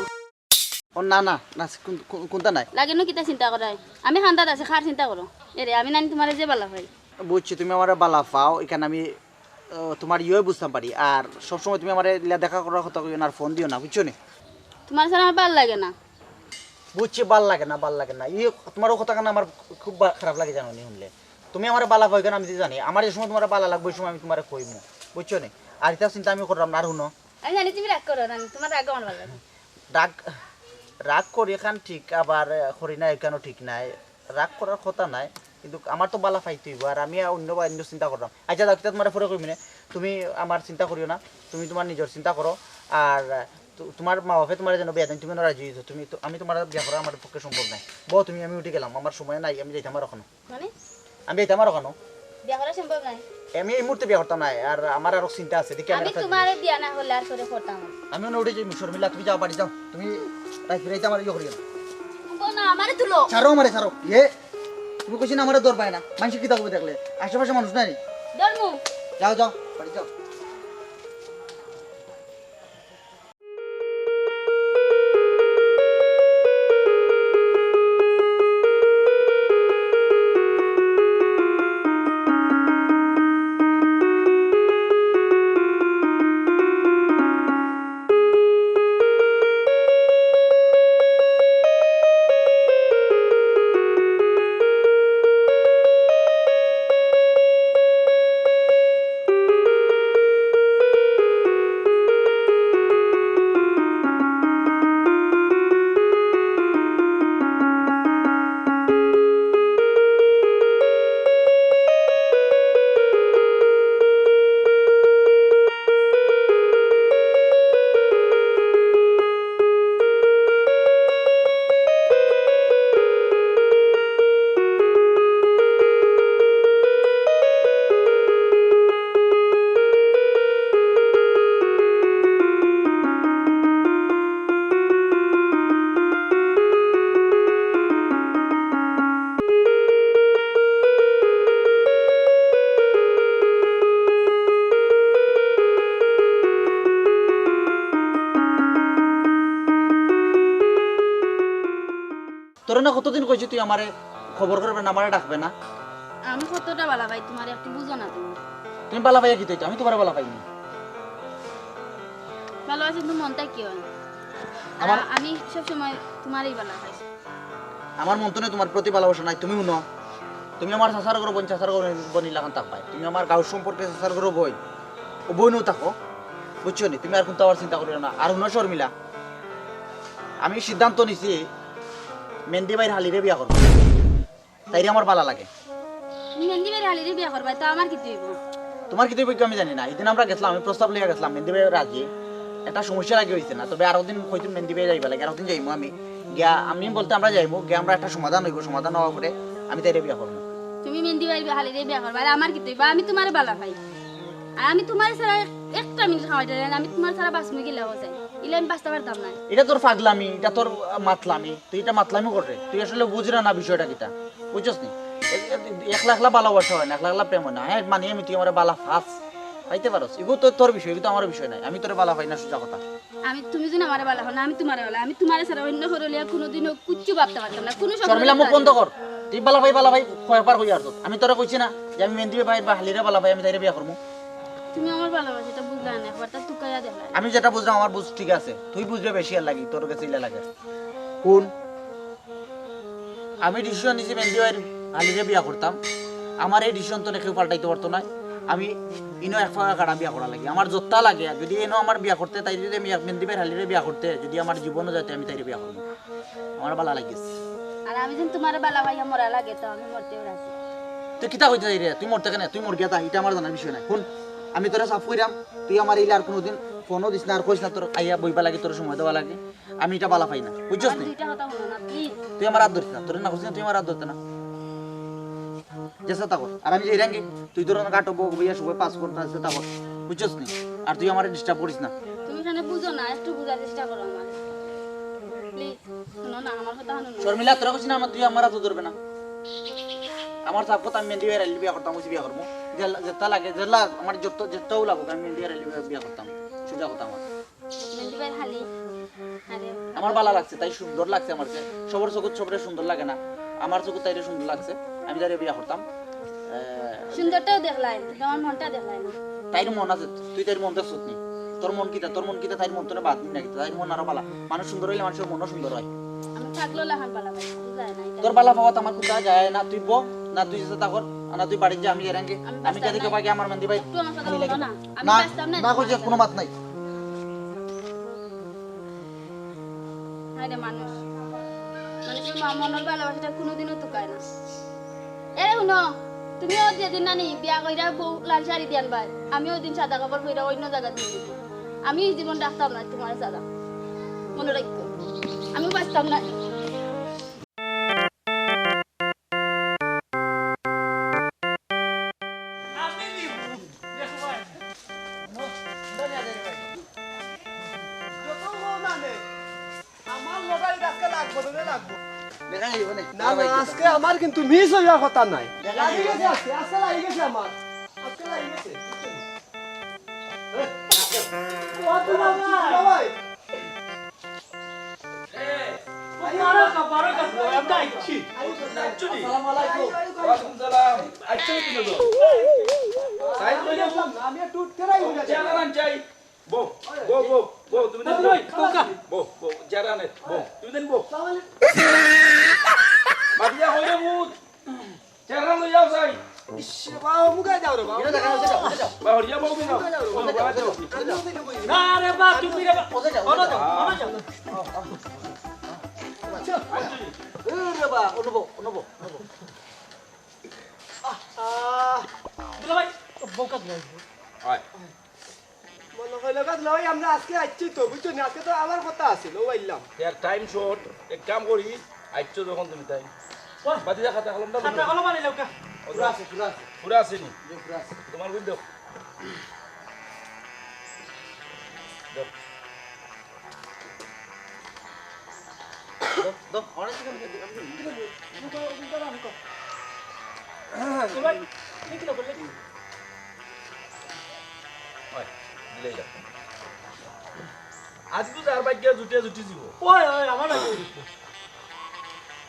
ও না, না, না, কোন-, কোন-, কোনটা নাই? লাগে নু কিতা চিন্তা করায়? আমি কান্দাত আছি, কার চিন্তা করো? এরে, আমি নানি তোমারে যে ভালা পাই। বুঝছি, তুমি আমারে ভালা পাও, ইখান আমি, আহ, তোমার ইয়ে বুঝতাম পারি। আর সবসময় তুমি আমারে ইলা দেখা করার কথা কইও না, আর ফোন দিও না, বুঝছো নি? তোমার ছাড়া আমার ভালা লাগে না। বুঝছি, ভালা লাগে না, ভালা লাগে না। ই তোমার অউ কথা কান আমার খুব বা-, খারাপ লাগে জানো নি হুনলে। তুমি আমারে ভালা পাও ইখান আমি যে জানি, আমার যে সময় তোমারে ভালা লাগবো, ওই সময় আমি তোমারে কইমু, বুঝছো নি? আর ইতা চিন্তা আমি করলাম না, আর হুনো। আমি জানি তুমি রাগ করো না, তোমার রাগ আমার ভালা লাগে। রাগ, রাগ করি ইখান ঠিক, আবার, আহ, করি না, ইখানও ঠিক নাই। রাগ করার কথা নাই, কিন্তু আমার তো ভালা পাইতে অইবো, আর আমি অন্য বা অন্য চিন্তা করলাম। আচ্ছা, যাও, কিতা তোমারে পরে কইমু নে, তুমি আমার চিন্তা করিও না, তুমি তোমার নিজর চিন্তা করো। আর, আহ, তো-, তোমার মা বাপে তোমারে যেন বিয়া দেন, তুমি না রাজি অইছো, তুমি তো, আমি তোমার বিয়া করা আমার পক্ষে সম্ভব নাই। বউ, তুমি, আমি উঠি গেলাম, আমার সময় নাই, আমি যাইতাম আর অখনো। মানে? আমি যাইতাম আর অখনো। বিয়া করা সম্ভব নায়। আমি এই মুহূর্তে বিয়া করতাম নায়, আর আমার আরো চিন্তা আছে। দেখি আমি আমি একটা তোমারে বিয়া না করলে আর করে করতাম না। আমি অনো উঠি যাইমু, শর্মিলা, তুমি যাও, বাড়ি যাও। তুমি তাই ফিরাইতে আমার ইয়ে করিও না। উঠো না, আমারে তুলো। ছাড়ো আমারে, ছাড়ো। ইয়ে, তুমি কইছি না আমারে ধরবায় না। মানষে কিতা কইবো দেখলে? আশেপাশে মানুষ নাই। ধরমু। যাও, যাও, বাড়ি যাও। না, কতদিন কইছি তুই আমারে খবর করবে না, আমারে ডাকবে না? আমি কতটা বালা পাই তুমারে একটু বুঝো না তুমি। তুমি বালা পাইয়া কিতা অইতো? আমি তুমারে বালা পাইনি। ভালোবাসা কিন্তু মন থাকি অয়। আমার আ-, আমি সব সময় তুমারেই বালা পাই। আমার মন তো নাই তুমার প্রতি ভালোবাসা নাই। তুমি হুনো, তুমি আমার চাচার ঘরর বইন, চাচার ঘরর বইন ইলাখান থাকবায়। তুমি আমার গাঁওর সম্পর্কে চাচার ঘরর বইন, অউ বইনউ থাকো, বুঝছো নি? তুমি আর কুন্তা আবার চিন্তা করিও না। আর হুনো শর্মিলা, আমি সিদ্ধান্ত নিছি মেন্দি ভাইর হালিরে বিয়া করমু। তাইরে আমার বালা লাগে। তুমি মেন্দি ভাইর হালিরে বিয়া করবায়, তো আমার কিতা অইবো? তুমার কিতা অইবো আমি জানি না। হিদিন আমরা গেছলাম, আমি প্রস্তাব লইয়া গেছলাম, মেন্দি ভাই রাজি। একটা সমস্যা লাগি অইছে না, তবে আরো দিন কইছইন মেন্দি ভাইর আইবার লাগি, আরো দিন যাইমু আমি। গিয়া আমি বলতে আমরা যাইমু, গিয়া আমরা একটা সমাধান অইবো, সমাধান অওয়ার পরে আমি তাইরে বিয়া করমু। তুমি মেন্দি ভাইর হালিরে বিয়া করবায়, আর আমার কিতা অইবো? আমি তুমারে বালা পাই। আর আমি তুমারে ছাড়া এক-, একটা মিনিট খাওয়াইতে পারি না, আমি তুমারে ছাড়া বাঁচমু কিলা অয়? ইলা আমি বাঁচতাম পারতাম না। ইটা তোর পাগলামি, ইটা তোর মাতলামি। তুই ইটা মাতলামি কররে, তুই আসলে বুঝরে না বিষয়টা কিতা, বুঝছস নি? এ-, এ-, একলা একলা ভালোবাসা অয় না, একলা একলা প্রেম অয় না। হ্যাঁ, মানি আমি, তুই আমারে বালা পাস, পাইতে পারস, ইগু তো তোর বিষয়, ইগু তো আমার বিষয় নায়। আমি তোরে বালা পাই না, সোজা কথা। আমি, তুমি যদি আমারে বালা পাও না, আমি তুমারে বালা, আমি তুমারে ছাড়া অইন্য কেউরে লইয়া কুনুদিনও কিচ্ছু ভাবতাম পারতাম না, কুনু স্বপ্ন শর্মিলা, মুখ দেখতাম বন্ধ না। কর। তুই বালা পাই, বালা পাই কয়বার কইয়া আরছস? আমি তোরে কইছি না যে আমি মেন্দি ভাইর হালিরে বালা পাই, আমি তাইরে বিয়া করমু? তুমি আমার ভালোবাসাটা বুঝলায় না, একবার তা তুকাইয়া দেখলায় না। আমি যেটা বুঝলাম, আমার বুঝ ঠিক আছে, তুই বুঝরে বেশি আর লাগি, তোর গেছে ইলা লাগে। হুন, আমি decision নিছি মেন্দি ভাইর হালিরে বিয়া করতাম। আমার এই decision তো কেউ পাল্টাইতো পারতো নায়। আমি ইনো এক ফাঁকা কাটা বিয়া করা লাগি। আমার যত্তা লাগে, যদি ইনো আমার বিয়া করতে, তাইরে যদি আমি এক মেন্দি ভাইর হালিরে বিয়া করতে, যদি আমার জীবনও যাইতে, আমি তাইরে বিয়া করমু। আমার বালা লাগিছে। আর আমি যদি তুমারে বালা পাইয়া মরা লাগে, তো আমি মরতেও রাজি। তুই কিতা কইতে চাইরে? তুই মরতে কেনে? তুই মর গিয়া তা, ইটা আমার জানার বিষয় নায়। হুন, আমি তোরে সাফ কইরাম, তুই আমারে ইলা আর কুনুদিন ফোনও দিস না, আর কইস না তোর আইয়া বইবার লাগি, তোর সময় দেওয়া লাগে। আমি ইটা বালা পাই না, বুঝছস নি? দুইটা কথা হুনো না, please। তুই আমার আত ধরিস না, তোরে না কইছি না, তুই আমার আত ধরতে না। যেতা কর, আর আমি যাইরামগি, তুই ধর না কাটো বউ বইয়া সবাই পাস করতে আছে, তা কর, বুঝছস নি? আর তুই আমারে disturb করিস না। তুমি এখানে বুঝো না, একটু বুঝার চেষ্টা করো আমারে। Please, হুনো না, আমার কথা হুনো না। শর্মিলা, তোরে কইছি না, আমার, তুই আমার আত ধরবে না। আমার সাফ কথা, আমি মেন্দি ভাইর হালিরে বিয়া করতাম, কইছি বিয়া করমু। যে-, যেতা লাগে, যেলা আমার যত, যেতাউ লাগুক, আমি মেন্দি ভাইর হালিরে বিয়া করতাম। সোজা কথা আমার। মেন্দি ভাইর হালি। আরে। আমার বালা লাগছে, তাই সুন্দর লাগছে আমার কাছে। সবর চকুত সবরে সুন্দর লাগে না, আমার চকুত তাইরে সুন্দর লাগছে, আমি তাইরে বিয়া করতাম। এ, সুন্দরটাও দেখলায়, কিন্তু আমার মনটা দেখলায় না। তাইর মন আছে, তুই তাইর মন দেখছত নি? তোর মন কিতা, তোর মন কিতা, তাইর মন তো বাদ নি না কিতা, তাইর মন আরো বালা। মানুষ সুন্দর অইলে মানুষর মনও সুন্দর অয়। আমি পাগল লাখান বালা পাই, বুঝায় না এটা। তোর বালা পাওয়াত আমার কুন্তা যায় না, তুই ব, না তুই যেতা কর, আর না তুই বাড়িত যা, আমি যাইরামগি। আমি আমি বাঁচতাম তাইরে না। বাকি আমার মেন্দি ভাই একটু আমার কথা খালি হুনো লাগে। না। আমি না, বাঁচতাম না, না তুমি কইছি, বাঁচতাম। কুনু মাত নাই। হায় রে মানুষ, মানুষর মা-, মনর ভালোবাসাটা কুনুদিনও তুকায় না। এরে হুনো, তুমিও যেদিন নানি বিয়া কইরা বউ লাল শাড়ি দি আনবায়, আমিও ওইদিন সাদা কাপড় পইরা অইন্য জাগাত দিমু। আমি ই জীবন রাখতাম না তুমারে ছাড়া, মনো রাখিও, আমি বাঁচতাম না। আমার লড়াই আজকে লাগবো, তোরে লাগবো। দেখা যাইব না। না, না, আজকে আমার কিন্তু miss অইবার কথা নায়। দেখা লাগি যাইব। গেছে আজকে, আজকে লাগি গেছে আমার। আজকে লাগি গেছে। ও, তুই বাবা, তুই বাবা। বারো কা, বারো কা, আমরা আইছি। আসসালামু আলাইকুম। ওয়ালাইকুম সালাম। আইছো নি তুমি? সাইড লই যাও। আমি একটু উঠতে রাখি। চেয়ার আন চাই। বউ, বউ, বউ, বউ, তুমি দেন বউ। বউ, বউ, চেয়ার আনে। বউ, তুমি দেন বউ। বাদ দিয়া হইলে ভূত। চেহারা লই যাও চাই। ইস রে বাবা, মুখে যাও রে বাবা। এটা দেখা যাচ্ছে, এটা দেখা যাচ্ছে। বাবা, হরিয়া বউ দিন। মুখে যাও রে বাবা। বউ, বাবা, যাও। না রে বাবা, তুমি রে বাবা। ওদের যাও, ওদের যাও, ওদের যাও। আচ্ছা। এ রে বাবা, অনুভব, অনুভব, অনুভব। আহ, আহ। দুলাভাই, বউকা দিলাও। আয়। মনো কইলো গা, লই আমরা আজকে আইছি তো, বুঝছো নি? আজকে তো আমার কথা আছিল, ও আইলাম। ইয়ার time short, এক কাম করি, আইছো যখন তুমি তাই। বাহ। বাতি যা খাতা কলমটা খাতা কলম আনি লউকা। পুরা আছে, পুরা আছে। পুরা আছে নি? জি, পুরা আছে। তোমার বুঝ দাও। দাও। দাও, দাও, অনেক কিছু আমি, আমি, আমি, আমি, আমি, আমি, আমি, আমি, এ ভাই, তুমি কি করলে? ওই, দিলে এটা। আজকে তো আর বাইক গিয়া জুটিয়া জুটি দিব। ওই, ওই, আমার বাইক গিয়া জুটি।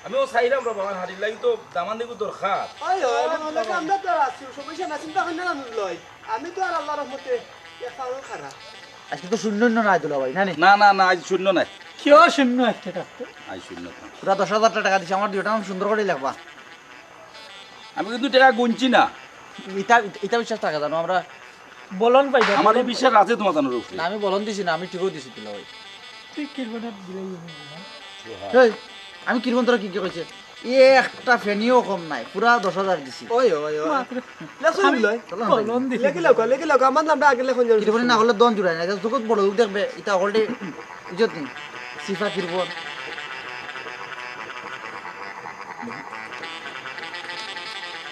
আমিও চাইরাম রে বাবা, হাড়ির লাগি তো দামান দিগু দরকার। ওই, ওই, আমি বললাম যে আমরা তো আর আছি, সমস্যা না, চিন্তা করেন না, নুর লয়। আমি তো আর আল্লাহর রহমতে এক পাও খাড়া। আজকে তো শূন্য না, দুলাভাই, না নি? না, না, না, আজ শূন্য নাই। কেউ শূন্য একটা থাকতো। আজ শূন্য না। পুরা দশ হাজার টেকা দিছি, আমার দুইটা নাম সুন্দর করি লেখবা। আমি কিন্তু টেকা গুনছি না। ইটা, ইটা বিশ্বাস থাকে জানো, আমরা বলন পাই না। আমার এই বিশ্বাস আছে তোমার জানোর উপরে। না, আমি বলন দিছি না, আমি ঠিকও দিছি দুলাভাই। তুই কিরবনে দিলে এই, এই, এই। এই, আমি কিরবন তোরা কি কি কইছে? এ একটা ফেনিও কম নাই, পুরা দশ হাজার দিছি। ওই, ওই, ওই। মাত্র লেখো আমি লই। চলো না, বলন দিছি। লেখি লেখো, লেখি লেখো, আমার নামটা আগে লেখো, জানো। কিরবনে না করলে দন জুড়ায় না, যখন বড় লোক দেখবে, ইটা already ইজ্জত নেই। সিফা কিরবন।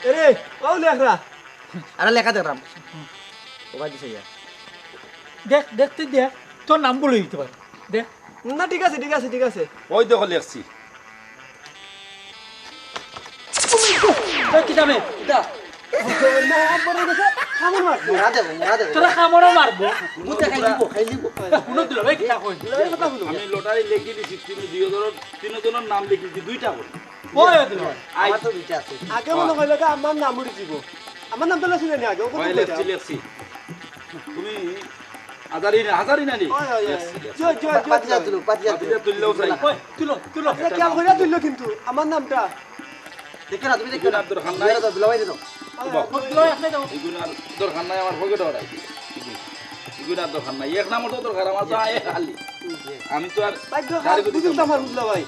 এরে, ও লেখরা। আরে লেখা দেখরাম। ও ভাই দিছে ইয়া। দেখ, দেখ তুই দেখ, তোর নাম ভুল হইতে পারে। দেখ। না, ঠিক আছে, ঠিক আছে, ঠিক আছে। ওই দেখো লেখছি। ওই কিতাবে, কিতা? না, পড়ে গেছে, কামড় মারছে। মুড়া দেবো, মুড়া দেবো। তোরা কামড়ও মারবো। মুতে খাই দিব, খাই দিব। হুনো দুলাভাই, কিতা কই? দুলাভাই কথা হুনো। আমি লটারি লেখি দিছি, তিন, দুই জনের, তিন জনের নাম লিখি দিছি, দুইটা করে। ওই দুলাভাই। আই- আমার তো দুইটা আছে। আগে মনে হইলো যে আমার নাম উঠে দিব। আমার নাম তো লেখি দেনি আগে, ও কত ওই কইতা? লেখছি, লেখছি। তুমি হাজারি না, হাজারি না নি? ওই, ওই, ওই। লেখছি, লেখছি। জয়, জয়, জয়, পাতিজা জয়। তুলো, পাতিজা তুলো। পাতিজা তুললেও চাই। ওই, তুলো, তুলো। আচ্ছা, খেয়াল করিয়া তুললো কিন্তু, আমার নামটা। দেখো না, তুমি দেখো ইগুন না। আর দরকার নাই। দুলাভাই দাও, দুলাভাই দাও। ওই, বাহ। ওই, দুলাভাই, আপনি দাও। ইগুন আর দরকার নাই, আমার পকেটে ওরাই। ইগুন আর দরকার নাই। এক নাম্বার তো দরকার, আমার তো আয় খালি। আমি তো আর ভাই, তো গাড়ি গুড়ি বুঝুন তো আমার করতাম না। বুঝলা ভাই।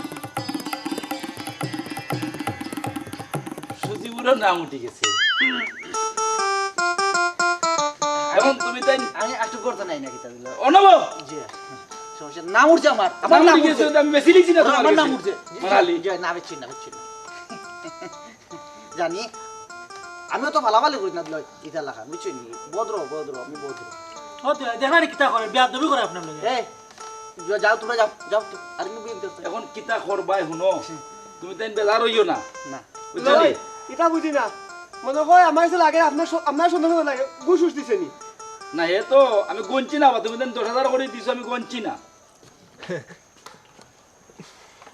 সুজিবুরের নাম উঠে গেছে। এখন তুমি তাই আমি একটু করতে নাই নাকি তাহলে? অনব। জি। সমস্যা, নাম উঠছে আমার। আমার নাম নাম উঠে গেছে, উঠছে। আমি বেশি লিখছি না আমার তোমার নাম কাছে। উঠছে। জি, মানালি। জি, না, বেশি না, বেশি না। জানি, আমিও তো ফালাফালি করি না, লয়, ইতা লাখান, বুঝছো নি? ভদ্র, ভদ্র, আমি ভদ্র। ও তো, দেখা নি কিতা করে, বেয়াদবি করে আপনার লগে। এ, যা-, যাও, তোমরা যাও, যাও তো, আর কি বিয়ে করতে? এখন কিতা করবায় হুনো, তুমি তাই বেজার হইও না। না। বুঝছো নি? লয়, ইতা বুঝি না। মনে হয় আমার কাছে লাগে আপনার স-, আপনার সন্দেহ লাগে, ঘুষ উস দিছে নি। না, এ তো আমি গনছি না, বা তুমি তাই দশ হাজার করে দিছো, আমি গনছি না।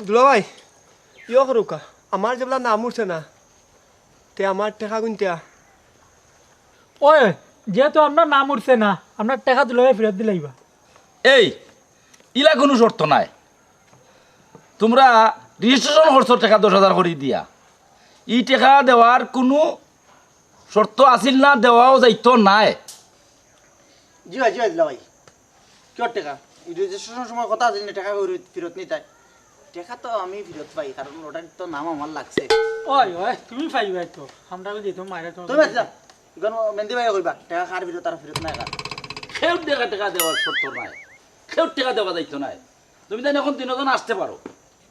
দুলাভাই, ইয়ো করুকা, আমার যেবলা নাম উঠছে না, তে আমার টেকা গুনতে আ। ওই, যেহেতু আপনার নাম উঠছে না, আপনার টেকা দুলাভাই ফেরত দিলাইবা। এই, ইলা কুনু শর্ত নাই। তুমরা রেজিস্ট্রেশন করছো টেকা দশ হাজার করি দিয়া। ই টেকা দেওয়ার কুনু শর্ত আছিল না, দেওয়াও যাইতো নায়। জি ভাই, জি ভাই, দিলা ভাই। কিয়র টেকা? ই রেজিস্ট্রেশনর সময় কথা আছিল না, টেকা ফিরত, ফিরত নিতায়। টেকা তো আমি ফিরত পাই, কারণ লটারিত তো নাম আমার লাগছে। ওই, ওই, তুমি পাইবায় তো। আমরা কই দিতাম মাইরা তোমার তুমি বাদ যাও। ইখান মেন্দি ভাইরে কইবা, টেকা কার ফিরত, তার ফিরত নাই কার। কেউ টেকা, টেকা দেওয়ার শর্ত নাই। কেউ টেকা দেওয়া যাইতো নায়। তুমি তাইন এখন তিনজন আসতে পারো।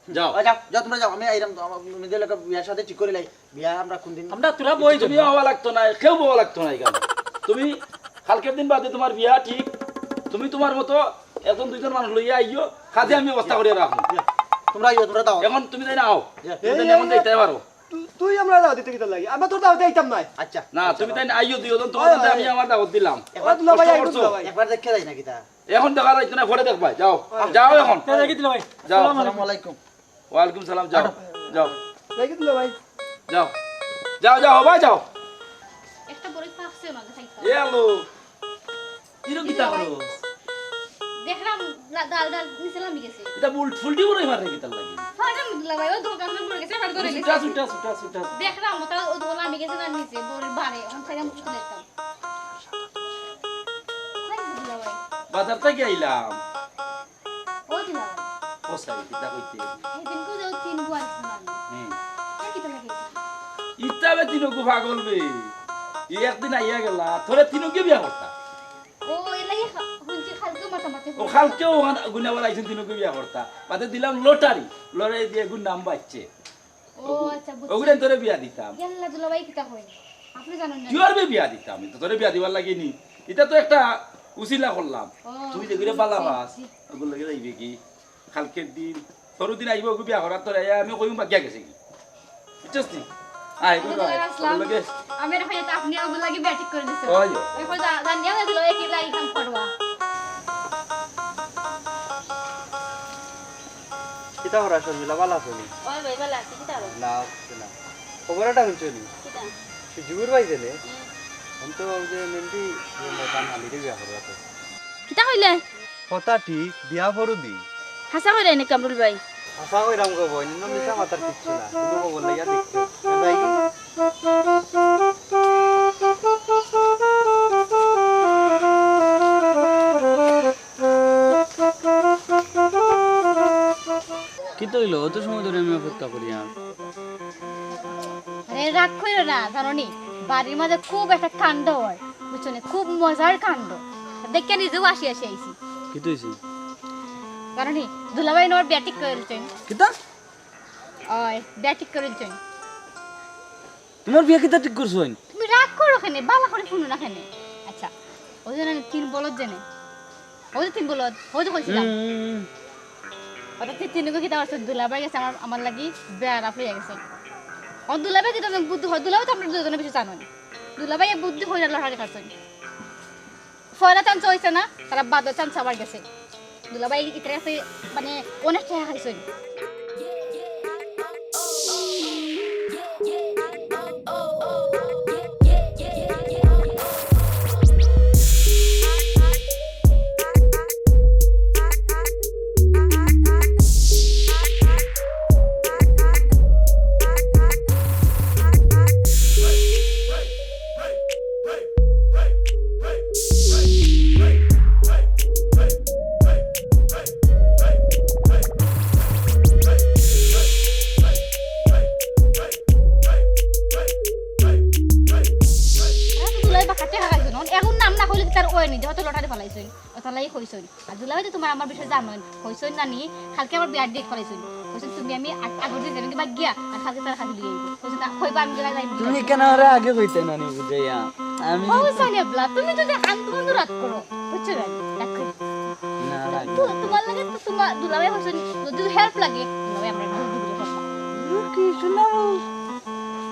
যাও। ওই যাও, যাও, তোমরা যাও, আমি আইরাম তো, আমার মেয়েদের লোকের বিয়ার সাথে ঠিক করি লাই। বিয়া আমরা কোন দিন? আমরা তোরা বই তুমি দেবো। হওয়া লাগতো না, কেউ হওয়া লাগতো না ইখান। তুমি কালকের দিন বাদে তোমার বিয়া ঠিক। তুমি তোমার মতো একজন দুইজন মানুষ লইয়া আইও, কাজে আমি ব্যবস্থা করিয়া রাখমু। যা, তোমরা আইও, তোমরা দাও। এখন তুমি তাইন আও। যা। তুমি তাইন এই, এখন এই, যাইতে পারো। তু-, তুই আমরা দাওয়াত দিতে কিতা লাগি? আমরা তোর দাওয়াতে আইতাম নায়। আচ্ছা। না, আচ্ছা, তুমি বাবা। তাইন আইও দুইজন, তোমার ওই, দাওয়াতে ওই, আমি ওই। আমার দাওয়াত দিলাম। একবার দুলা ভাই, বুঝছো? একবার দেখে যাই না কিতা? এখন দেখা যাইতো না, পরে দেখবায়, যাও। ওই। যাও এখন। তাহলে কি দিলা ভাই? যাও। আসসালামু আলাইকুম। আসসালামু আলাইকুম। ওয়ালাইকুম সালাম, যাও। আটো। যাও। যাই কি দিলা ভাই? যাও। যাও, যাও, হবায় যাও। একটা বড় পাকছে মাঝে খাইতাম। এ আলো। ইরো কিতা করো? দেখলাম লা-, ডাল, ডাল নিচে লামি গেছে। এটা বুল-, ফুলটি বড় হইবার রে কিতার লাগি? ফাটাম দিলা ভাই, ও দোকান পড়ে গেছে, ফাট করে গেছে। ছুটা, ছুটা, ছুটা, ছুটা। দেখলাম ওটা ও দোকান লামি গেছে না নিচে, বড় বারে, এখন খাইলাম উঠে দেখতাম। বাজার থাকি আইলাম। ও দিলা। ও সাই, কিতা কইতে? এই দিন কো যাও তিন গো আইছে না। হুম। এই কিতা লাগে? ইতা বে তিন গো পাগল বে। এই একদিন আইয়া গেলা, তোরে তিন গো বিয়া করতা। ও, এর লাগি খা-, হুনছি কালকেও মাতামাতি ও, করছে। কালকেও ওখান গুনাবার আইছেন তিন গো বিয়া করতা। বাদে দিলাম লটারি, লটারি দিয়া এগুর নাম বাজছে। ও, আচ্ছা, বুঝছি। ওগুরে তোরে বিয়া দিতাম। ইয়াল্লা, দুলাভাই কিতা কইন? আপনি জানেন না? কিওর বে বিয়া দিতাম? আমি তো তোরে বিয়া দিবার লাগি নি। ইটা তো একটা উসিলা করলাম। ও, তুই যেগুরে জি, বালা জি, পাস, জি। ওগুর লগে যাইবে কি? কালকের দিন, তোর দিন আইব, ওগু বিয়া করার তোরে, আমি কইম বাগিয়া গেছে কি? বুঝছস নি? আয়, আমি তো আয়, আসলাম। ওগুর লগে। আমি এর হয়তো আপনি ওগুর লাগি বিয়া ঠিক করে দিছেন। ওই। আমি কই জা-, জানিয়া না দিল, একই লাই কাম করবা। এ কিতা করা, শর্মিলা, ভালা আছো নি? ওই ভাই, ভালা আছি, কিতা করো? না, কিছু না। খবর একটা শুনছো নি? কিতা? সে জুগুর ভাই যে নে, হুম। আমি তো ওই যে মেহেন্দি, যে ময়দান আলীরে বিয়া করবো তো। কিতা কইলে? কথা ঠিক, বিয়া পরু দি। হাছা কইলে নি কামরুল ভাই? হাছা কইরাম গো বইন, ইনো মিছা মাতার কিচ্ছু না। তুমি খবর লইয়া দেখছো। এ ভাই, কিতা অইলো? অত সময় ধরি আমি অপেক্ষা করিয়ার। আরে রাগ কইরো না, জানো নি, বাড়ির মাঝে খুব একটা কাণ্ড অয়, বুঝছো নি? খুব মজার কাণ্ড। দেখিয়া নিজেও আসি আসি আইছি। কিতা অইছে? জানো নি, দুলাভাই আমার বিয়া ঠিক করিলিছইন। কিতা? অয়, বিয়া ঠিক করিলিছইন। তুমার বিয়া কিতা ঠিক করছইন? তুমি রাগ করো কেনে? ভালা করি হুনো না কেনে? আচ্ছা, ওই যে না তিন বলদ যে নে, ওই যে তিন বলদ, ওই যে কইছিলাম। হুম। অর্থাৎ তে তিনগু কিতা করছে, দুলাভাই গেছে আমার, আমার লাগি বেয়ারা হইয়া গেছে। ও দুলাভাই কিতা বুদ্ধি হয়, দুলাভাই তো আমরা দুজনে বেশি জানো। দুলাভাই এই বুদ্ধি হইয়া লটারি কাটছে। পয়লা চান্স অইছে না, তারা বাদর চান্স আবার গেছে। দুলাভাই ইতার কাছে মানে অনেক টেকা খাইছইন। এরা তো দুলাই বাকাতে হারাইছইন। অখন এগুর নাম না কইলে কি তার ওই নি, যেহেতু লটারি ফালাইছইন, ও তালাই কইছইন। আর দুলাভাই তো তুমার আমার বিষয়ে জানইন, কইছইন না নি, কালকে আমার বিয়ার ডেট ফালাইছইন। কইছইন, "তুমি আমি আগ-, আগর দিন যাইমু কিবা গিয়া, আর কালকে তার কাছে লইয়া আইবো।" কইছইন, "না, কইবা আমি গেলে যাইমু।" তুমি কেনে আমারে আগে কইতে না নি বুঝাইয়া? আমি ও সানিয়া বলা, তুমি তো যে আন্দু আন্দু রাগ করো, বুঝছো না? রাগ করো। না, রাগ তো না। তুমার লাগে তো তুমার দুলাভাই কইছইন, যদি হেল্প লাগে, দুলাভাই আমরা একটু দূরে করবা। ও কি শোনাবো?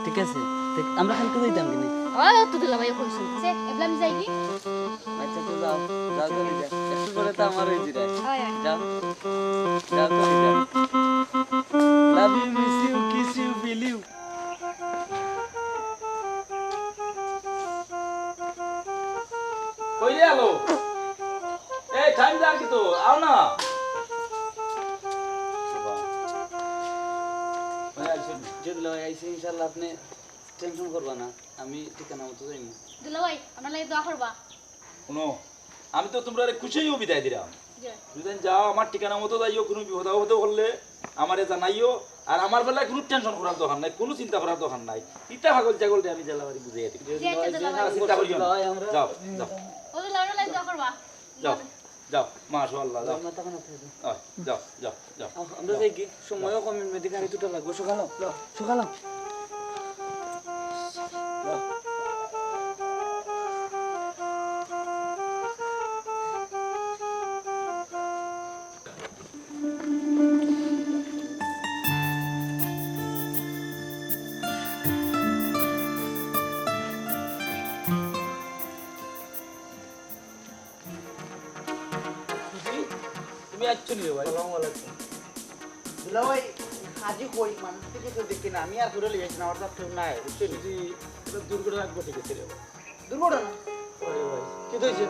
ঠিক আছে, ঠিক, আমরা কালকে যাইতাম কিনে? ও তো দুলাভাই কইছইন, সে এবলা আমি যাই কি? আচ্ছা, তো যাও, যাও, চলে যাও। একটু পরে তো আমার ওই জিরায়। হয়, হয়। যাও, যাও, চলে যাও। Love you, miss you, kiss you, feel you. কই রে আলো? এই, টাইম যার কি তো, আও না। যে দুলাভাই আইছে, ইনশাআল্লাহ আপনে টেনশন করবা না, আমি ঠিকানা মতো যাইমু। দুলাভাই, আপনার লাগি দোয়া করবা। হুনো, আমি তো তুমরারে খুশিও বিদায় দিরাম। জি। যদি যাও, আমার ঠিকানা মতো যাইও, কুনু বিপদ আপদে পড়লে আমারে জানাইও। আর আমার বেলায় কুনু টেনশন করার দরকার নাই, কুনু চিন্তা করার দরকার নাই। ইতা পাগল ছাগলরে আমি জেলা বাড়ি বুঝাইয়া দিমু। জি, আচ্ছা, দুলাভাই। চিন্তা করিও না। যাও, যাও। ও দুলাভাই, দোয়া করবা। যাও, যাও, মাশাআল্লাহ, যাও। যাও, যাও, যাও, যাও। আহ, আমরা যাই কি? সময়ও কম, এমনিতে গাড়ি দুটা লাগবো। সকালে, সকালে। খুশি, তুমি আইছো নি রে ভাই? আসসালামু আলাইকুম। দুলাভাই, আজি কই মানুষ তো কিছু দেখি না, আমি আর ঘুরে লিয়েছি না, আমার তো কেউ নাই, বুঝছো নি? খুশি, এটা দুর্ঘটনা ঘটে গেছে রে ভাই। দুর্ঘটনা? ওরে ভাই। কি হয়েছে?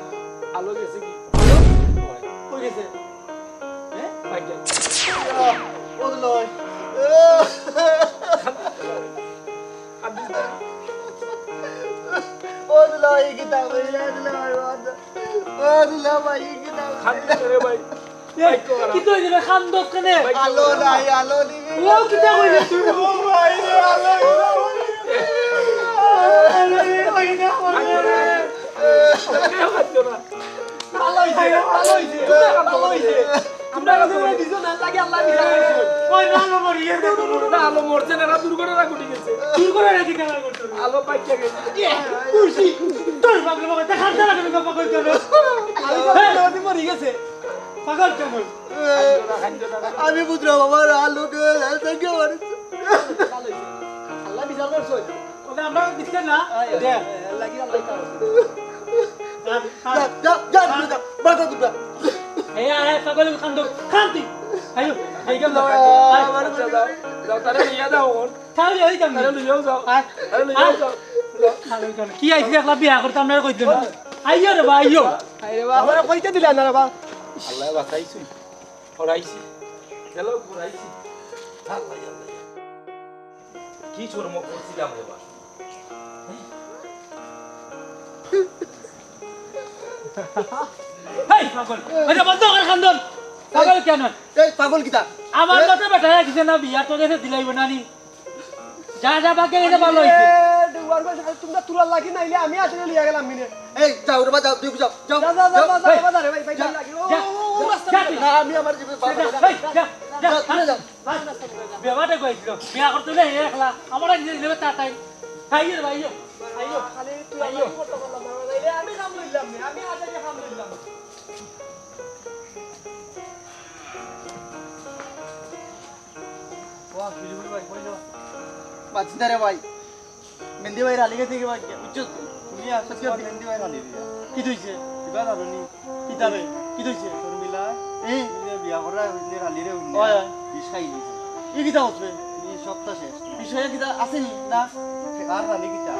আলো গেছে কি? আলো? ভাই। কই গেছে? হ্যাঁ? ভাই গেছে। ও দুলাভাই। কান্দিস না। ও দুলাভাই, কি তা কইরা দুলাভাই, বাদ। ও দুলাভাই, কি তা কইরা? কান্দিস না রে ভাই। এ, ভাই, কি তো হইছে রে, কান্দস কেনে? ভাই, আলো নাই, আলো দিবি। ও, কিতা কইলি তুই? ও ভাই রে, আলো, আলো। আরে, ওই না, ওই না। কান্দিস না। ভালো হইছে, ভালো হইছে, ভালো হইছে। আমরা কাছে ওই দুজন আর লাগে আল্লাহ বিচার করছে। ওই না, আলো মরি গেছে। না, আলো মরছে না, এরা দুর্ঘটনা ঘটে গেছে। দুর্ঘটনা কি কেন করছে? আলো পাইকা গেছে। এ, খুশি। তোর বাপরে বাবা, দেখা যায় না, বাবা কই কেন? আলো মরি গেছে। পাগল কেন? আমি বুঝলাম, আমার আলোকে হেলতে গিয়ে মারছে। আল্লাহ বিচার করছে। ওটা আমরা দিচ্ছেন না? আয়, আয়, দে। আয়, আল্লাহ কি আল্লাহ কি করছে? আর, আর যা, যা, যা, যা, যা, বাধা দিবা। এই, আয়, আয়, পাগল, কান্দো, কান্দি। আয়ো। এই গেল। আচ্ছা, যাও, যাও, তারে লইয়া যাও অখন। তাহলে ওই কেমন? তারে লইয়াও যাও। আয়। তারে লইয়াও আয়। যাও। যাও। তাহলে ওই কেমন? কি আইছি একলা বিয়া করতে আপনারা কইতে না? আইও রে বা, আইও। আরে বা, আমরা কইতে দিলা না রে বা। আল্লাহ বাঁচাইছি। হরাইছি। গেল ঘুরাইছি। আল্লাহ, আল্লাহ। কি শরম করছিলাম রে বা। হেই, পাগল। আচ্ছা, বন্ধ কর কান্দন। পাগল কেন? এই পাগল কিতা? আমার এ? কথা বেটা রাখিছে না, বিয়া তো দেশে দিলাইব না নি। যা, যা, বাকি এটা ভালো হইছে। এ, ডুবার ভাই, তোমরা তুলার লাগি নাইলে আমি আসলে লিয়া গেলাম মিনে। এই, যাও রে বা, যাও, দুই যাও, যাও, যা, যা, যা, যাও। যা, যা, এই, যা, যা, রে ভাই, ভাই, যা, ভাই, লাগে। ও, যা, ও, যা, রাস্তা যা, তুলে যা। এই, যা, যা, যা, যা, তুলে যাও। এই, যা, যা, যা, যা, তুলে যাও। বেবাটা কইছিল, বিয়া করতে হলে হে একলা, আমার নিজে নিজে তাতাই। আইও রে ভাই, আইও, আইও, খালি তুই আইও। আমি করতে পারলাম না, নাইলে আমি কাম লইলাম না, আমি আগে যে কাম লইলাম। বাহ, সুযোগ ভাই, কই যাও? বাঁচি না রে ভাই। মেহেন্দি ভাই রালি গেছে কি ভাই? বুঝছো তো? তুমি আসছো কি মেহেন্দি ভাই রালি দিয়া? কি হইছে? কিবা জানো নি? কিতাবে? কি হইছে? শর্মিলা, এই? তুমি যে বিয়া করা হইছে রালি রে উঠলে। ওই, ওই। বিষ খাই দিছে। এই কিতা হচ্ছে? এই সপ্তাহ শেষ। বিষয়ে কিতা আছে নি? না? আর রালি কিতা?